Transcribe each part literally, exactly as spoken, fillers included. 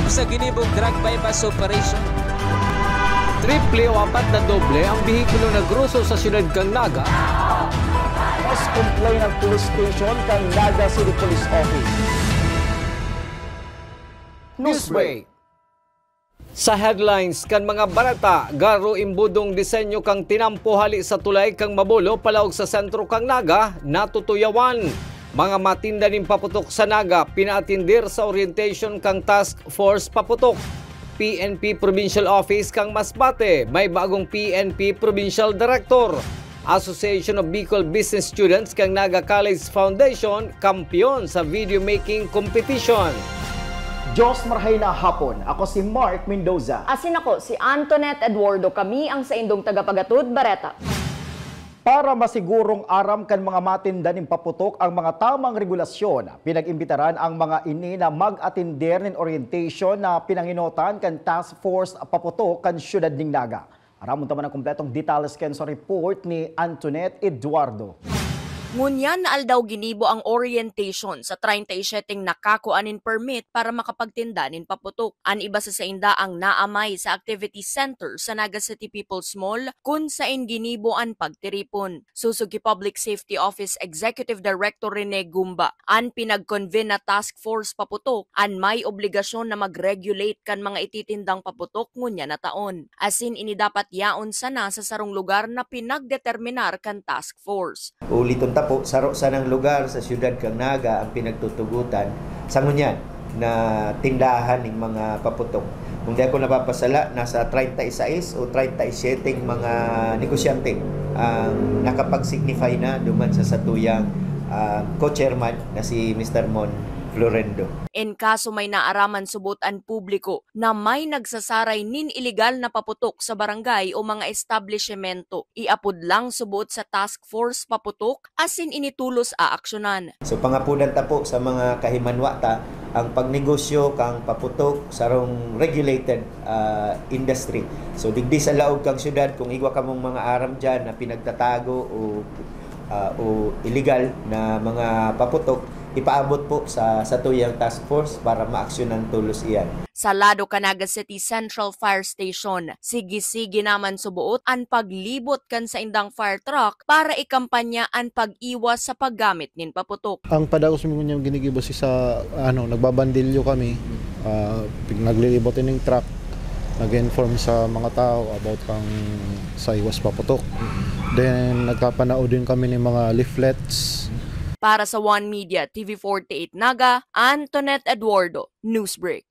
Sa ginibong drug buy-bust operation. Triple o apat na doble ang behikulo na groso sa siyudad kan Naga. Mas complain ang police station kan Naga City Police Office. Newsbreak. Sa headlines kan mga bareta, garo imbudong disenyo kan tinampo hali sa tulay kan Mabolo palaog sa sentro kan Naga, natutuyawan. Mga matinda nin paputok sa Naga, pinaatindir sa orientation kan Task Force Paputok. P N P Provincial Office kan Masbate, may bagong P N P Provincial Director. Association of Bicol Business Students kan Naga College Foundation, kampeon sa video making competition. Diyos marhay na hapon. Ako si Mark Mendoza. Asin ako si Antoinette Eduardo. Kami ang saindong tagapagatod, Bareta. Para masigurong aram kan mga matinda nin paputok ang mga tamang regulasyon, pinag-imbitaran ang mga ini na mag-atender nin orientation na pinangenotan kan Task Force Paputok kan Siyudad nin Naga. Aramon ta man ang kompletong detalles kan sa report ni Antoinette Eduardo. Ngunyan na aldaw ginibo ang orientation sa treinta y siete nakakua nin permit para makapagtinda nin paputok. An iba sa sainda ang naamay sa Activity Center sa Naga City People's Mall, kun sain ginibo an pagtiripon. Susog ki Public Safety Office Executive Director Rene Gumba, an pinag-convene na task force paputok an may obligasyon na mag-regulate kan mga ititindang paputok ngunyan na taon. Asin ini dapat yaon sana sa sarong lugar na pinagdeterminar kan task force. Uliton ta po, saro sanang lugar sa siyudad kan Naga ang pinagtutugotan sa ngunyan na tindahan ning mga paputok. Kung di ako napapasala, nasa treinta y seis o treinta y siete mga negosyante ang nakapag-signify na duman sa satuyang, ah, co-chairman na si Mister Mon Florendo. En kaso may naaraman subot an publiko na may nagsasaray nin ilegal na paputok sa barangay o mga establisyemento, iapod lang subot sa task force paputok asin ini tolos aaksyonan. So, pangapodan ta po sa mga kahimanwa ta ang pagnegosyo kan paputok sarong regulated, ah, industry. So, digdi sa laog kan syudad, kung igwa kamong mga aram diyan na pinagtatago o, ah, o illegal na mga paputok, ipaabot po sa satuyang task force para maaksyonan tolos iyan. Sa lado kan Naga City Central Fire Station, sige-sige naman suboot an paglibot kan saindang fire truck para ikampanya an pag-iwas sa paggamit nin paputok. Ang padagos mi ngunyan ginigibo si sa, ano, nagbabandilyo kami, ah, pig-, naglilibot ining truck, nag-inform sa mga tao about kang sa iwas paputok. Then, nagpapanao din kami ng mga leaflets. Para sa One Media, T V forty-eight Naga, Antoinette Eduardo, Newsbreak.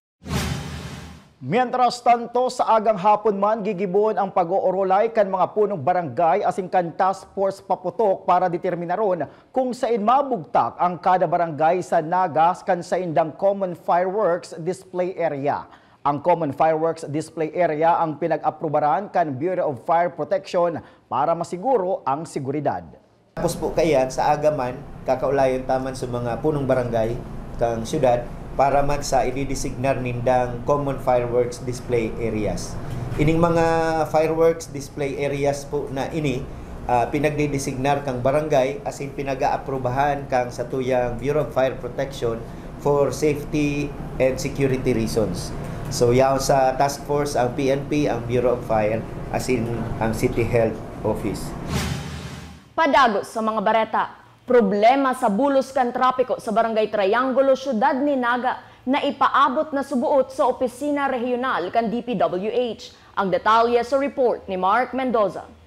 Mientras tanto, sa agang hapon man, gigibon ang pag-oorolay kan mga punong barangay asin kan task force paputok para determinaron kung sain mabugtak ang kada barangay sa Naga kan saindang common fireworks display area. Ang common fireworks display area ang pinag-aprubaran kan Bureau of Fire Protection para masiguro ang seguridad. Tapos po kaiyan, sa aga man, kakaulayon ta man sa mga punong barangay kan syudad para man sa ididesignar nindang common fireworks display areas. Ining mga fireworks display areas po na ini, ah, pinagdidesignar kang barangay asin pinag-aaprubahan kang satuyang Bureau of Fire Protection for safety and security reasons. So, yaon sa task force ang P N P, ang Bureau of Fire, asin ang City Health Office. Padagos sa mga bareta, problema sa bulos kan trapiko sa Barangay Triangulo, Syudad ni Naga, na ipaabot na subuot sa opisina rehiyonal kan D P W H. Ang detalye sa report ni Mark Mendoza.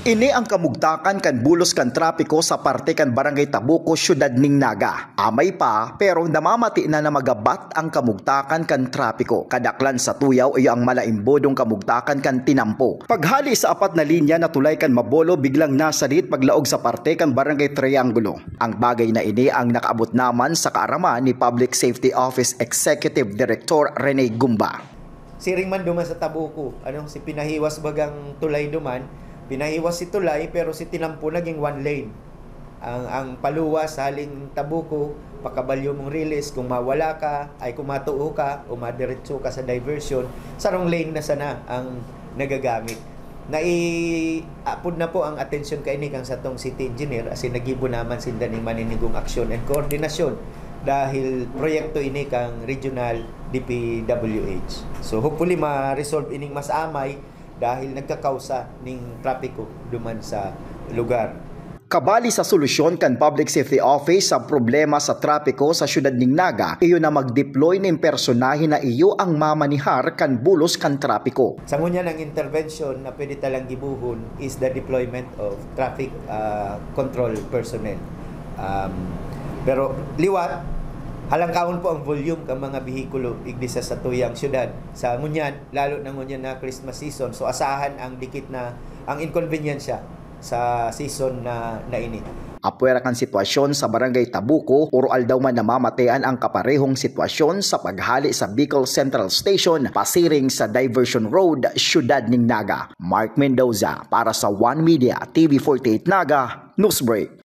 Ini ang kamugtakan kan bulos kan trapiko sa parte kan Barangay Tabuco, Syudad ning Naga. Amay pa, pero namamati na na magabat ang kamugtakan kan trapiko. Kadaklan sa tuyaw iyo ang malaimbodong kamugtakan kan tinampo. Paghali sa apat na linya na tulay kan Mabolo, biglang nasadit paglaog sa parte kan Barangay Triangulo. Ang bagay na ini ang nakaabot naman sa kaaraman ni Public Safety Office Executive Director Rene Gumba. Siring man duman sa Tabuco, ano, si pinahiwas bagang tulay duman, pinahiwas si tulay, pero si tinampo naging one lane. Ang, ang paluwas haling Tabuco, pakabalyo mong rilis, kung mawala ka, ay kung matuo ka, o madiretso ka sa diversion, sarong lane na sana ang nagagamit. Naiapod na po ang atensyon kaini kang satong city engineer, asin nagibo naman sinda ning maninigong aksyon and koordinasyon Dahil proyekto ini kan Regional D P W H. So, hopefully, ma-resolve ining mas amay dahil nagkakausa ning trapiko duman sa lugar. Kabali sa solusyon kan Public Safety Office sa problema sa trapiko sa siyudad nin Naga, iyo na mag-deploy nin personahe na iyo ang mamanihar kan bulos kan trapiko. Sa ngunyan, ang intervention na pwede talang gibohon is the deployment of traffic, ah, control personnel. Um, pero liwat, halangkahon po ang volume kan mga behikulo igdi sa satuyang syudad. Sa ngunyan, lalo na ngunyan na Christmas season, so asahan ang dikit na, ang inkonbensya sa season na, na ini. Apwera kan sitwasyon sa Barangay Tabuco, oro-aldaw man namamatean ang kaparehong sitwasyon sa paghali sa Bicol Central Station pasiring sa Diversion Road, Siyudad nin Naga. Mark Mendoza para sa One Media, T V forty-eight Naga, Newsbreak.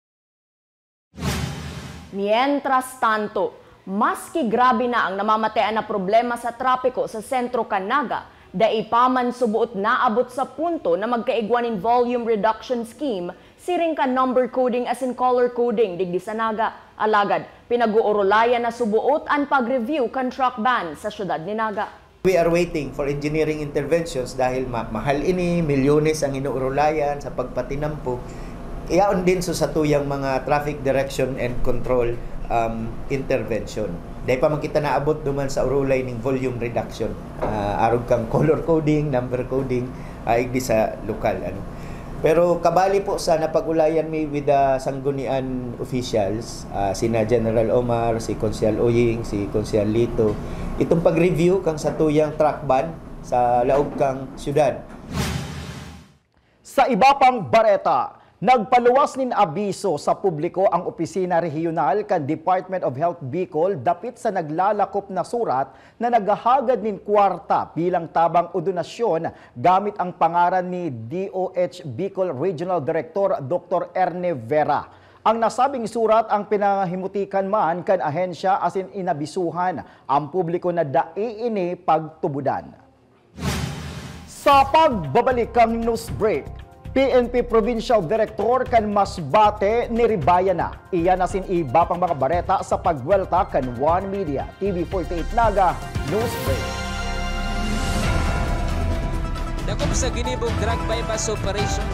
Mientras tanto, maski grabe na ang namamatean na problema sa trapiko sa sentro kan Naga, dai pa man suboot naabot sa punto na magkaigwa nin volume reduction scheme siring kan number coding asin color coding digdi sa Naga. Alagad, pinag-oorolayan na suboot an pag-review kan truck ban sa siyudad nin Naga. We are waiting for engineering interventions dahil ma-, mahal ini, milyones ang inuurulayan sa pagpatinampo. Yaon din sa satuyang mga traffic direction and control, um, intervention. Dai pa man kita naabot duman sa urulay ning volume reduction. Ah, arog kang color coding, number coding, ah, igdi sa lokal, ano. Pero kabali po sa napag-ulayan mi with the Sanggunian officials, ah, sina General Omar, si Konsehal Oying, si Konsehal Lito, itong pag-review kang satuyang truck ban sa laog kang syudad. Sa iba pang bareta, nagpaluwas nin abiso sa publiko ang opisina rehiyonal kan Department of Health Bicol dapit sa naglalakop na surat na naghahagad nin kwarta bilang tabang o donasyon gamit ang pangaran ni D O H Bicol Regional Director Doktor Erne Vera. Ang nasabing surat ang pinahimutikan man kan ahensya asin inabisuhan ang publiko na dai ini pagtubodan. Sa pagbabalik kan news break, P N P Provincial Director kan Masbate niribaya na. Iyan asin iba pang mga bareta sa pagwelta kan One Media, T V forty-eight Naga, News Break. Dakop sa ginibong drug buy-bust operation.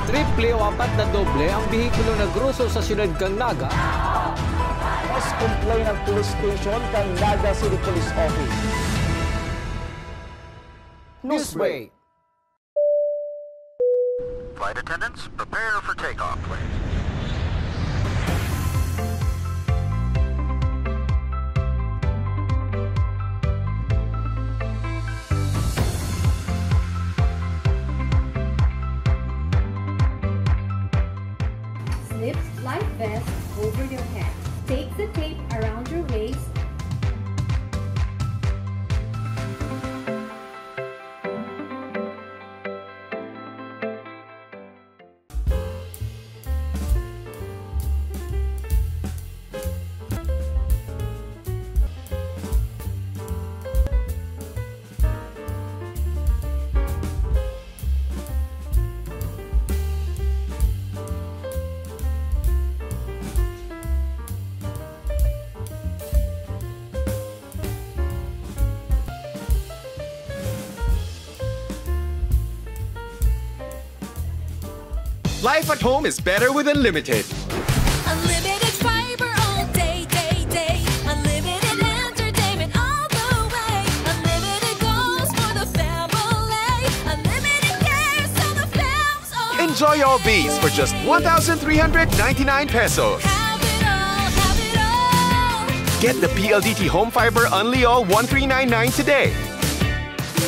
Triple o apat na doble ang behikulo na groso sa siyudad kan Naga. Mas complaint ang police station kan Naga City Police Office. News Break. Flight attendants, prepare for takeoff, please. Slip life vest over your head. Take the tape around your waist. Life at home is better with Unlimited. Unlimited fiber all day, day, day. Unlimited entertainment all the way. Unlimited goals for the family. Unlimited cares so the fam's all. Enjoy all these for just one thousand three hundred ninety-nine pesos. Have it all, have it all. Get the P L D T Home Fiber Unli All one three nine nine today.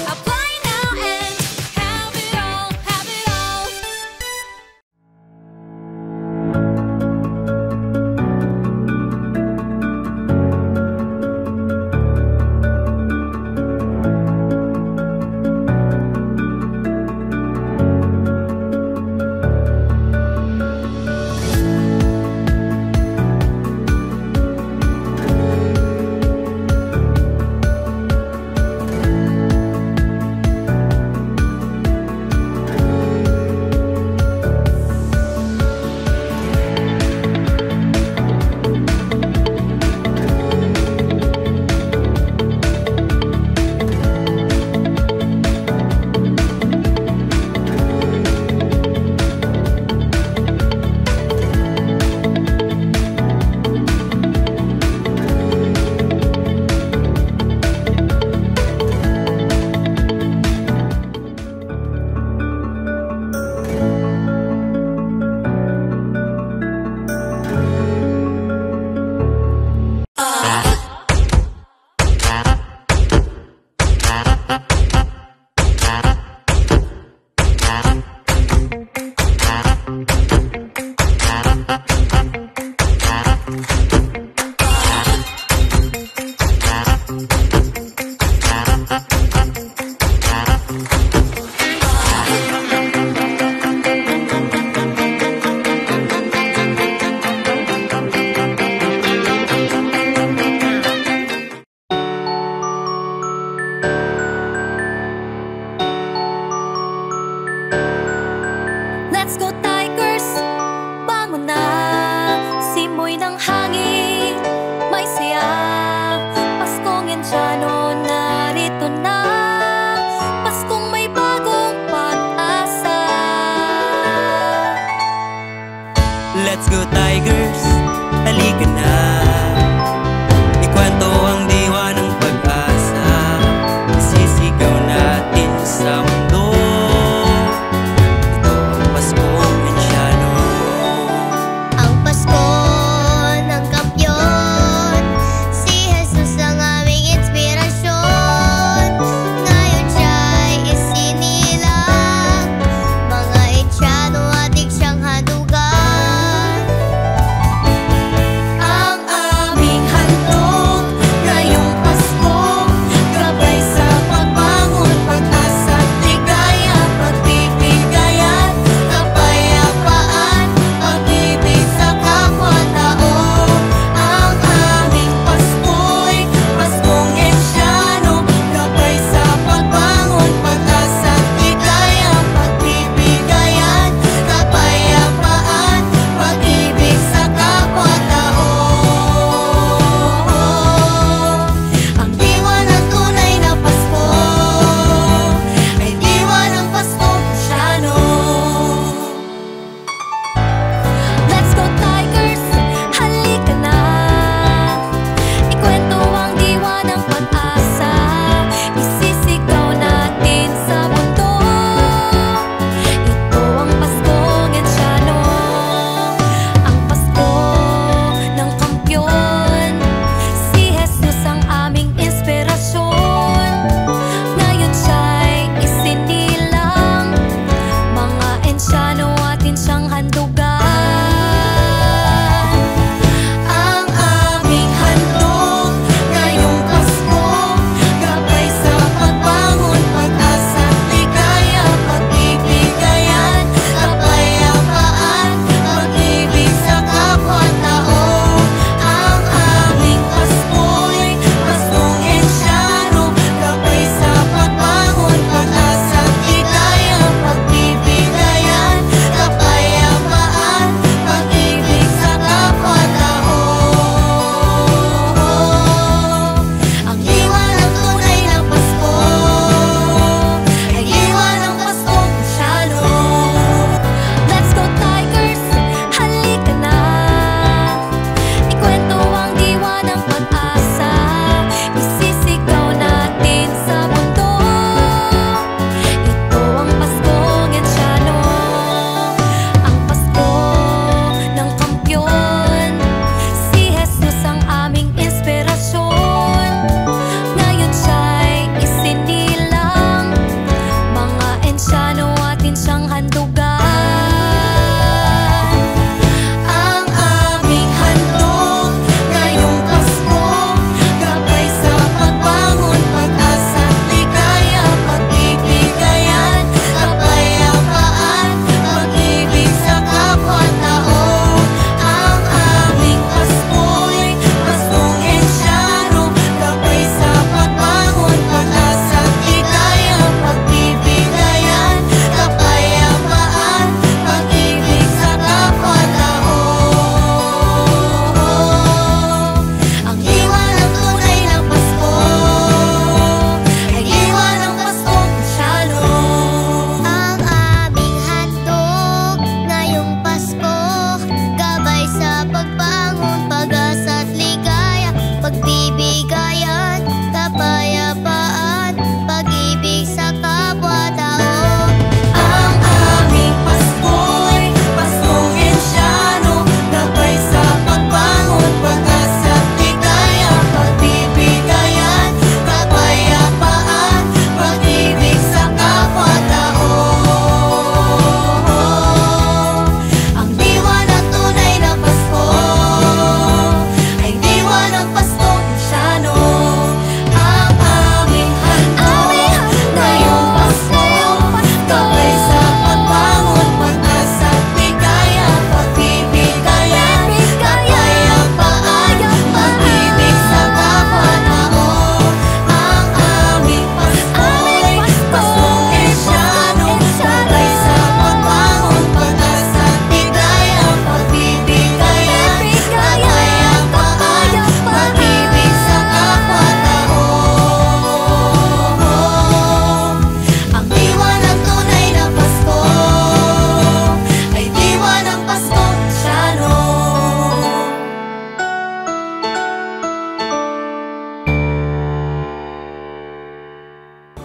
Apply now and have it all, have it all.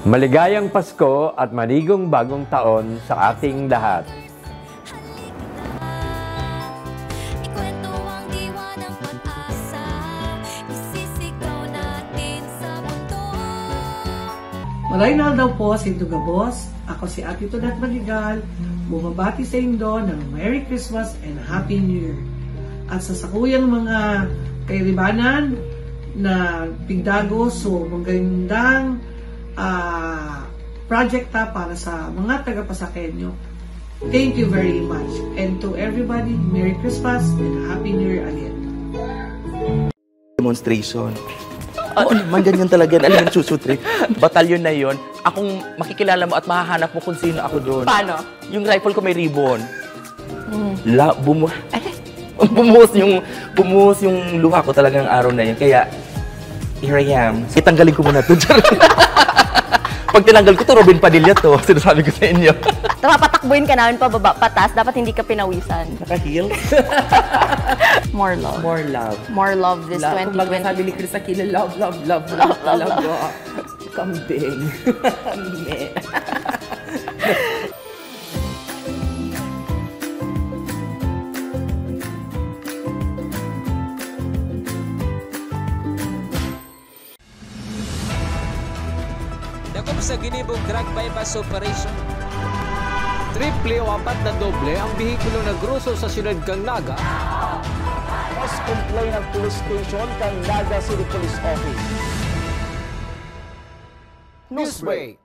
Maligayang Pasko at maligong bagong taon sa ating lahat. Ikwento ang diwa ng pag-asa. Isisigaw natin sa mundo. Maray na aldaw po, saindo gabos. Ako si Ate Tonet Maligal, bumabati saindo ng Merry Christmas and Happy New Year. At sa sakuyang mga kairibanan na pigdagos, so magandang ah, project ta para sa mga taga-Pasaqueño. Thank you very much. And to everybody, Merry Christmas and Happy New Year again. Demonstration. Oo naman, ganyan talaga. Alam mo, susutre. Batalyon na yon. Akong makikilala mo at mahahanap mo kung sino ako doon. Paano? Yung rifle ko may ribbon. La, bumu... Bumuhos yung, bumuhos yung luha ko talagang araw na yun. Kaya, here I am. Itanggalin ko muna to. Charot. Pag tinanggal ko to, Robin Padilla to. Sinasabi ko sa inyo. Tama, patakbuhin ka namin pababa, patas. Dapat hindi ka pinawisan. Naka-heel? More love. More love. More love this Love. Kumbaga twenty twenty. Sabi ni Chris Aquino, love, love, love, love talaga. Kambing. Meh. Dakop sa ginibong drug buy-bust operation. Triple o apat na doble ang behikulo na groso sa siyudad kan Naga. Mas complain ang police station kan Naga City Police Office. Newsbreak.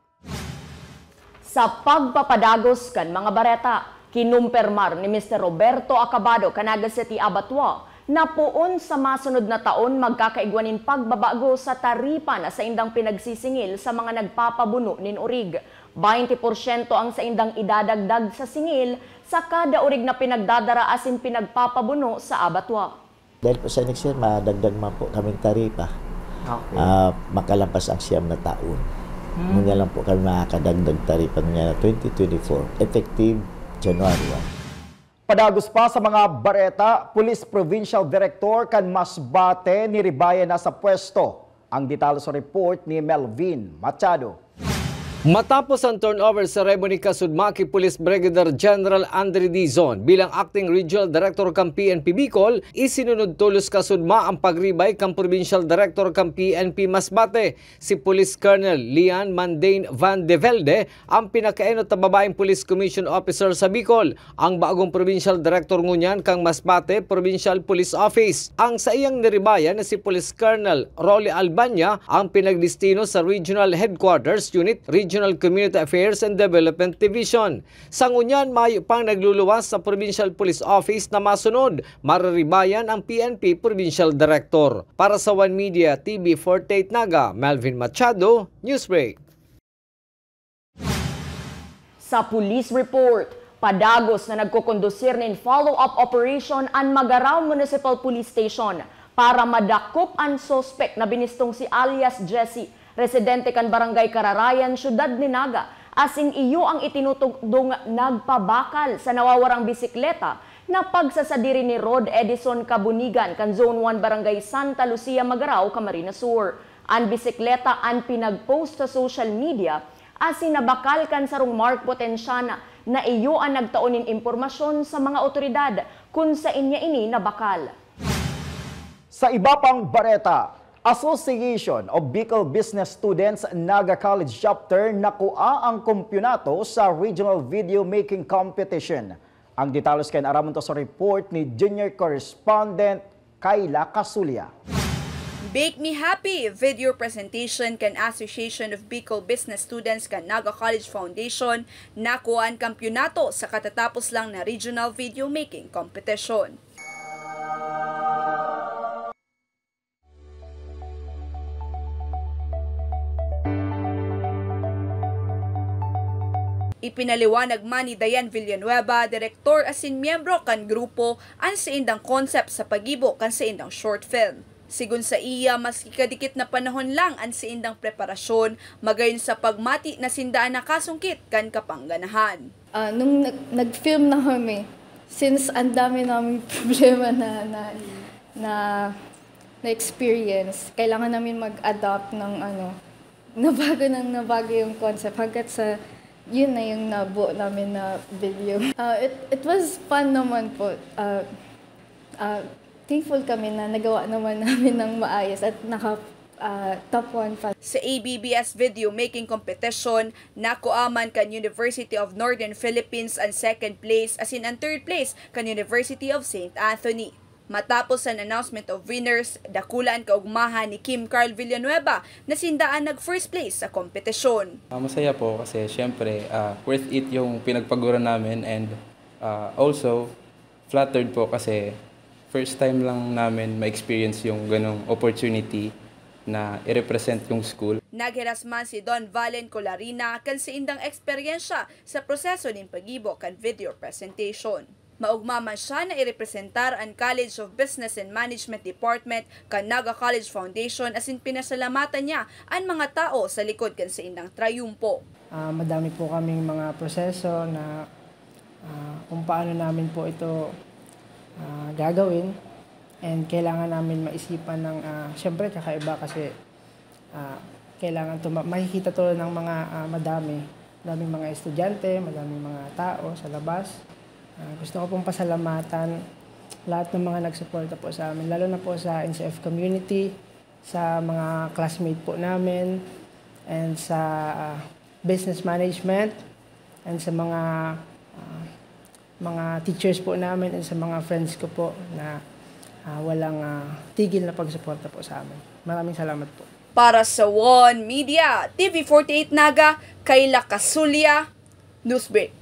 Sa pagpapadagos kan mga bareta, kinumpirmar ni Mister Roberto Acabado kan Naga City Abattoir na poon sa masunod na taon magkakaigwa nin pagbabago sa taripa na saindang pinagsisingil sa mga nagpapabuno nin orig. Baynte porsyento ang saindang idadagdag sa singil sa kada orig na pinagdadara asin pinagpapabuno sa abattoir. Dahil po sa next year, madagdag man po kaming taripa. Okay. Ah, makalampas ang siyam na taon. Hmm. Ngunyan lang po kami makakadagdag taripa ngunyan na twenty twenty-four, effective January one. Padagos pa sa mga bareta, Police Provincial Director kan Masbate niribayan na sa pwesto. Ang detalye sa report ni Melvin Machado. Matapos ang turnover ceremony kasudma ki Police Brigadier General Andre Dizon bilang Acting Regional Director kan P N P Bicol, isinunod tolos kasudma ang pagribay kan Provincial Director kan P N P Masbate, si Police Colonel Lian Mandain Van de Velde, ang pinakaenot na babaeng Police Commission Officer sa Bicol. Ang bagong Provincial Director ngunyan kan Masbate Provincial Police Office. Ang saiyang niribayan na si Police Colonel Rolly Albania ang pinagdestino sa Regional Headquarters Unit, Regional Community Affairs and Development Division. Sa ngunyan, mayo pang nagluluwas sa Provincial Police Office na masunod, mariribayan ang P N P Provincial Director. Para sa One Media T V forty-eight Naga, Melvin Machado, Newsbreak. Sa police report, padagos na nagkokondusir nin follow-up operation an Magarao Municipal Police Station para madakop an suspek na binistong si alias Jesse, residente kan Barangay Kararayan, Syudad ni Naga, asin iyo ang itinutugdong nagpabakal sa nawawarang bisikleta na pagsasadiri ni Rod Edison Kabunigan kan Zone one Barangay Santa Lucia, Magarao, Camarines Sur. An bisikleta an pinag-post sa social media asin nabakal kan sarong Mark Potensiana na iyo an nagtao nin impormasyon sa mga otoridad kun saen niya ini nabakal. Sa iba pang bareta, Association of Bicol Business Students Naga College Chapter nakua ang kampyonato sa Regional Video Making Competition. Ang detalye kan aramon ta sa report ni Junior Correspondent Kayla Casulia. Bake Me Happy video presentation kan Association of Bicol Business Students kan Naga College Foundation nakua an kampyonato sa katatapos lang na Regional Video Making Competition. Ipinaliwanag man ni Diane Villanueva, direktor asin miyembro kan grupo, an saindang concept sa paggibo kan saindang short film. Sigon saiya, maski kadikit na panahon lang an saindang preparasyon, magayon sa pagmati na sinda an nakasungkit kan kapangganahan. Ah, nung nag-, nag-film na kami, since ang dami naming problema na, na, na, na-experience, kailangan namin mag-adapt ng ano, Nabago nang nabago yung concept hanggat sa yun na yung nabuo namin na video. Ah, it, it was fun naman po. Ah, ah, thankful kami na nagawa naman namin ng maayos at naka, ah, top one pa. Sa A B B S Video Making Competition, nakuha man kan University of Northern Philippines an second place, asin an third place kan University of Saint Anthony. Matapos an announcement of winners, dakula an kaugmahan ni Kim Carl Villanueva na sinda an nag-first place sa kompetisyon. Ah, masaya po kasi, siyempre, ah, worth it yung pinagpaguran namin, and, ah, also flattered po kasi first time lang namin ma-experience yung ganong opportunity na i-represent yung school. Naghiras man si Don Valen Colarina kan saindang eksperyensya sa proseso nin paggibo kan video presentation. Maogma man siya na irepresentar an College of Business and Management Department kan Naga College Foundation, asin pinasalamatan niya an mga tao sa likod kan saindang trayumpo. Ah, madami po kaming mga proseso na, ah, kung paano namin po ito, ah, gagawin. And kailangan namin maisipan ng, ah, siyempre, kakaiba kasi, ah, kailangan tuma-, makikita to ng mga, ah, madami. Madaming mga estudyante, madaming mga tao sa labas. Ah, gusto ko pong pasalamatan lahat ng mga nagsuporta po sa amin, lalo na po sa N C F community, sa mga classmate po namin, and sa, ah, business management, and sa mga, ah, mga teachers po namin, and sa mga friends ko po na, ah, walang, ah, tigil na pagsuporta po sa amin. Maraming salamat po. Para sa One Media, T V forty-eight Naga, Kayla Casulia, Newsbreak.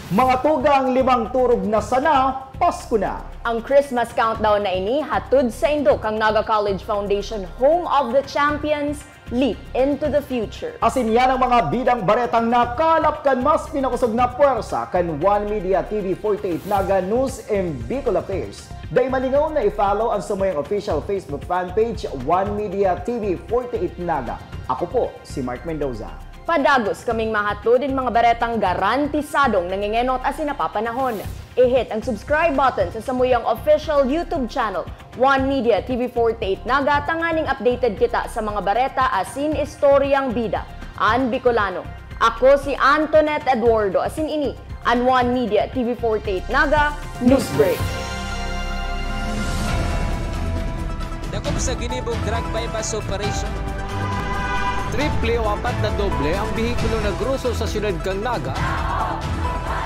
Mga tugang, limang turog na sana, Pasko na! Ang Christmas countdown na ini hatod saindo kan Naga College Foundation, home of the champions, leap into the future. Asin yan ang mga bidang baretang nakalap kan mas pinakosog na pwersa kan One Media T V forty-eight Naga News and Bicol Affairs. Dai malingaw na i-follow ang samuyang official Facebook fan page, One Media T V forty-eight Naga. Ako po si Mark Mendoza. Padagos kaming mahatod nin mga baretang garantisadong nangengenot asin napapanahon. I-hit ang subscribe button sa samuyang official YouTube channel, One Media T V forty-eight Naga, tanganing updated kita sa mga bareta asin istoryang bida an Bicolano. Ako si Antoinette Eduardo, asin ini an One Media T V forty-eight Naga Newsbreak. Dakop sa ginibong drug buy-bust operation. Triple o apat na doble ang behikulo na groso sa siyudad kan Naga.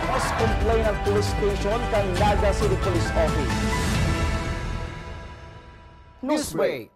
Mas complaint ang police station kan Naga City Police Office. Newsbreak.